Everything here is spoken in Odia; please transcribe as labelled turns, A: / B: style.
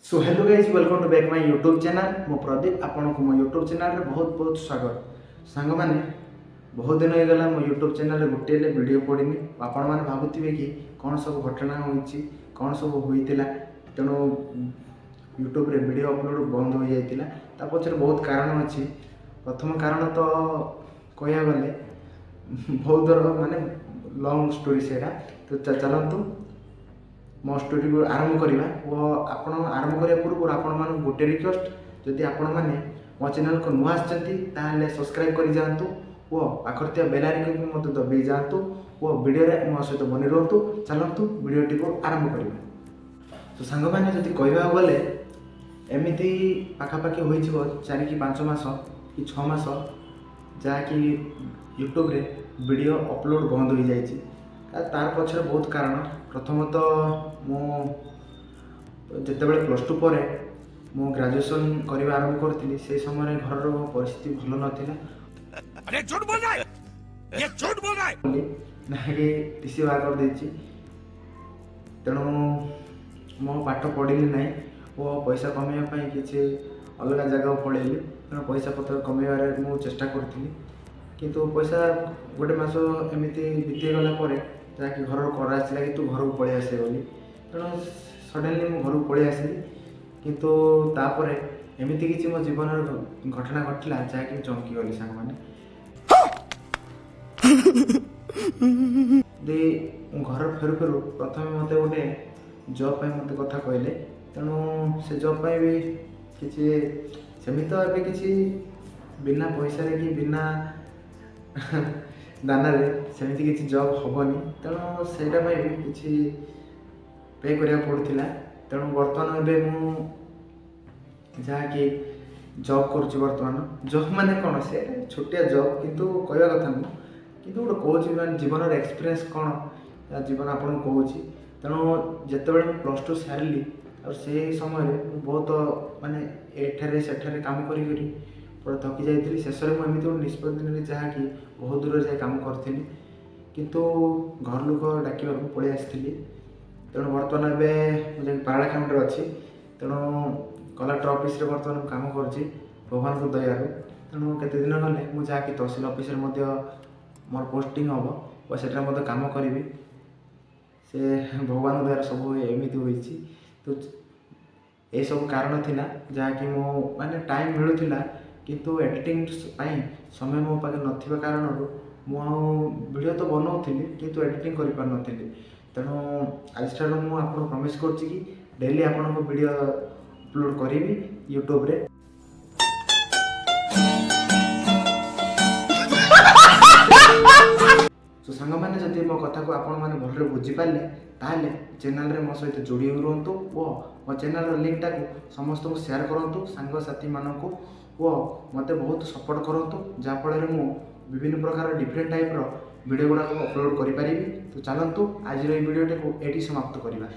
A: So hello guys, welcome to back my YouTube channel. ମୁଁ ପ୍ରଦୀପ, ଆପଣଙ୍କୁ ମୋ ୟୁଟ୍ୟୁବ୍ ଚ୍ୟାନେଲ୍ରେ ବହୁତ ବହୁତ ସ୍ୱାଗତ। ସାଙ୍ଗମାନେ, ବହୁତ ଦିନ ହେଇଗଲା ମୋ ୟୁଟ୍ୟୁବ୍ ଚ୍ୟାନେଲ୍ରେ ଗୋଟିଏ ହେଲେ ଭିଡ଼ିଓ ପଡ଼ିନି। ଆପଣମାନେ ଭାବୁଥିବେ କି କ'ଣ ସବୁ ଘଟଣା ହୋଇଛି, କ'ଣ ସବୁ ହୋଇଥିଲା, ତେଣୁ ୟୁଟ୍ୟୁବ୍ରେ ଭିଡ଼ିଓ ଅପଲୋଡ଼ ବନ୍ଦ ହୋଇଯାଇଥିଲା। ତା ପଛରେ ବହୁତ କାରଣ ଅଛି। ପ୍ରଥମ କାରଣ ତ କହିବାକୁ ଗଲେ ବହୁତ ମାନେ ଲଙ୍ଗ୍ ଷ୍ଟୋରି ସେଇଟା। ତ ଚାଲନ୍ତୁ, ମୋ ଷ୍ଟୋରିକୁ ଆରମ୍ଭ କରିବା। ଓ ଆପଣ ଆରମ୍ଭ କରିବା ପୂର୍ବରୁ ଆପଣମାନଙ୍କୁ ଗୋଟେ ରିକ୍ୱେଷ୍ଟ, ଯଦି ଆପଣମାନେ ମୋ ଚ୍ୟାନେଲକୁ ନୂଆ ଆସିଛନ୍ତି, ତାହେଲେ ସବସ୍କ୍ରାଇବ୍ କରିଯାଆନ୍ତୁ ଓ ପାଖରେ ଥିବା ବେଲ୍ ଆଇକନ୍କୁ ମଧ୍ୟ ଦବେଇ ଯାଆନ୍ତୁ ଓ ଭିଡ଼ିଓରେ ମୋ ସହିତ ବନି ରୁହନ୍ତୁ। ଚାଲନ୍ତୁ, ଭିଡ଼ିଓଟିକୁ ଆରମ୍ଭ କରିବା। ତ ସାଙ୍ଗମାନେ, ଯଦି କହିବାକୁ ଗଲେ ଏମିତି ପାଖାପାଖି ହୋଇଯିବ 4 କି 5 ମାସ କି 6 ମାସ, ଯାହାକି ୟୁଟ୍ୟୁବରେ ଭିଡ଼ିଓ ଅପଲୋଡ଼ ବନ୍ଦ ହୋଇଯାଇଛି। ତାର ପଛରେ ବହୁତ କାରଣ। ପ୍ରଥମତଃ, ମୁଁ ଯେତେବେଳେ +2 ପରେ ମୁଁ ଗ୍ରାଜୁଏସନ୍ କରିବା ଆରମ୍ଭ କରିଥିଲି, ସେହି ସମୟରେ ଘରର ପରିସ୍ଥିତି ଭଲ ନଥିଲା।
B: अरे, झूठ बोल रहा है ये, झूठ बोल रहा है।
A: ବୋଲି ନାକି ଟିସି ବାହାର କରିଦେଇଛି। ତେଣୁ ମୁଁ ପାଠ ପଢ଼ିଲି ନାହିଁ ଓ ପଇସା କମେଇବା ପାଇଁ କିଛି ଅଲଗା ଜାଗାକୁ ପଳେଇଲି। ତେଣୁ ପଇସା ପତ୍ର କମେଇବାରେ ମୁଁ ଚେଷ୍ଟା କରୁଥିଲି, କିନ୍ତୁ ପଇସା ଗୋଟେ ମାସ ଏମିତି ବିତିଗଲା ପରେ ଯାହାକି ଘରର କର ଆସିଲା କି ତୁ ଘରକୁ ପଳେଇ ଆସେ ବୋଲି। ତେଣୁ ସଡ଼ନଲି ମୁଁ ଘରକୁ ପଳେଇ ଆସିଲି। କିନ୍ତୁ ତାପରେ ଏମିତି କିଛି ମୋ ଜୀବନରେ ଘଟଣା ଘଟିଲା, ଯାହାକି ମୁଁ ଚମକି ଗଲି। ସାଙ୍ଗମାନେ, ଦେଇ ମୁଁ ଘର ଫେରୁ ଫେରୁ ପ୍ରଥମେ ମୋତେ ଗୋଟେ ଜବ୍ ପାଇଁ ମୋତେ କଥା କହିଲେ। ତେଣୁ ସେ ଜବ୍ ପାଇଁ ବି କିଛି ସେମିତି ତ ଏବେ କିଛି ବିନା ପଇସାରେ କି ବିନା ଦାନାରେ ସେମିତି କିଛି ଜବ୍ ହେବନି। ତେଣୁ ସେଇଟା ପାଇଁ ବି କିଛି ପେ କରିବାକୁ ପଡ଼ୁଥିଲା। ତେଣୁ ବର୍ତ୍ତମାନ ଏବେ ମୁଁ ଯାହାକି ଜବ୍ କରୁଛି ବର୍ତ୍ତମାନ। ଜବ୍ ମାନେ କ'ଣ, ସେ ଛୋଟିଆ ଜବ୍, କିନ୍ତୁ କହିବା କଥା ନୁହଁ, କିନ୍ତୁ ଗୋଟେ କହୁଛି, ମାନେ ଜୀବନର ଏକ୍ସପିରିଏନ୍ସ କ'ଣ ଜୀବନ ଆପଣଙ୍କୁ କହୁଛି। ତେଣୁ ଯେତେବେଳେ ମୁଁ +2 ସାରିଲି ଆଉ ସେଇ ସମୟରେ ମୁଁ ବହୁତ ମାନେ ଏଠାରେ ସେଠାରେ କାମ କରି କରି ପୁରା ଥକି ଯାଇଥିଲି। ଶେଷରେ ମୁଁ ଏମିତି ଗୋଟେ ନିଷ୍ପତ୍ତି ନେଲି, ଯାହାକି ବହୁତ ଦୂରରେ ଯାଇ କାମ କରିଥିଲି, କିନ୍ତୁ ଘର ଲୋକ ଡାକିବାରୁ ମୁଁ ପଳେଇ ଆସିଥିଲି। ତେଣୁ ବର୍ତ୍ତମାନ ଏବେ ମୁଁ ଯାଇକି ପାରଳାଖେମୁଣ୍ଡିରେ ଅଛି। ତେଣୁ କଲେକ୍ଟର ଅଫିସରେ ବର୍ତ୍ତମାନ ମୁଁ କାମ କରୁଛି ଭଗବାନଙ୍କ ଦୟାରୁ। ତେଣୁ କେତେ ଦିନ ଗଲେ ମୁଁ ଯାହାକି ତହସିଲ ଅଫିସରେ ମଧ୍ୟ ମୋର ପୋଷ୍ଟିଂ ହେବ ଓ ସେଠାରେ ମଧ୍ୟ କାମ କରିବି। ସେ ଭଗବାନଙ୍କ ଦୟାରୁ ସବୁ ଏମିତି ହୋଇଛି। ତ ଏସବୁ କାରଣ ଥିଲା, ଯାହାକି ମୁଁ ମାନେ ଟାଇମ୍ ମିଳୁଥିଲା, କିନ୍ତୁ ଏଡ଼ିଟିଂ ପାଇଁ ସମୟ ମୋ ପାଖରେ ନଥିବା କାରଣରୁ ମୁଁ ଆଉ ଭିଡ଼ିଓ ତ ବନାଉଥିଲି, କିନ୍ତୁ ଏଡ଼ିଟିଂ କରିପାରୁନଥିଲି। ତେଣୁ ଆଜିଠାରୁ ମୁଁ ଆପଣଙ୍କୁ ପ୍ରମିସ୍ କରୁଛି କି ଡେଲି ଆପଣଙ୍କୁ ଭିଡ଼ିଓ ଅପଲୋଡ଼ କରିବି ୟୁଟ୍ୟୁବରେ। ତ ସାଙ୍ଗମାନେ, ଯଦି ମୋ କଥାକୁ ଆପଣମାନେ ଭଲରେ ବୁଝିପାରିଲେ, ତାହେଲେ ଚ୍ୟାନେଲରେ ମୋ ସହିତ ଯୋଡ଼ି ହୋଇ ରୁହନ୍ତୁ ଓ ମୋ ଚ୍ୟାନେଲର ଲିଙ୍କଟାକୁ ସମସ୍ତଙ୍କୁ ସେୟାର କରନ୍ତୁ, ସାଙ୍ଗସାଥିମାନଙ୍କୁ, ଓ ମୋତେ ବହୁତ ସପୋର୍ଟ କରନ୍ତୁ, ଯାହାଫଳରେ ମୁଁ ବିଭିନ୍ନ ପ୍ରକାର ଡିଫରେଣ୍ଟ ଟାଇପ୍ର ଭିଡ଼ିଓ ଗୁଡ଼ାକ ଅପଲୋଡ଼ କରିପାରିବି। ତ ଚାଲନ୍ତୁ, ଆଜିର ଏଇ ଭିଡ଼ିଓଟିକୁ ଏଇଠି ସମାପ୍ତ କରିବା।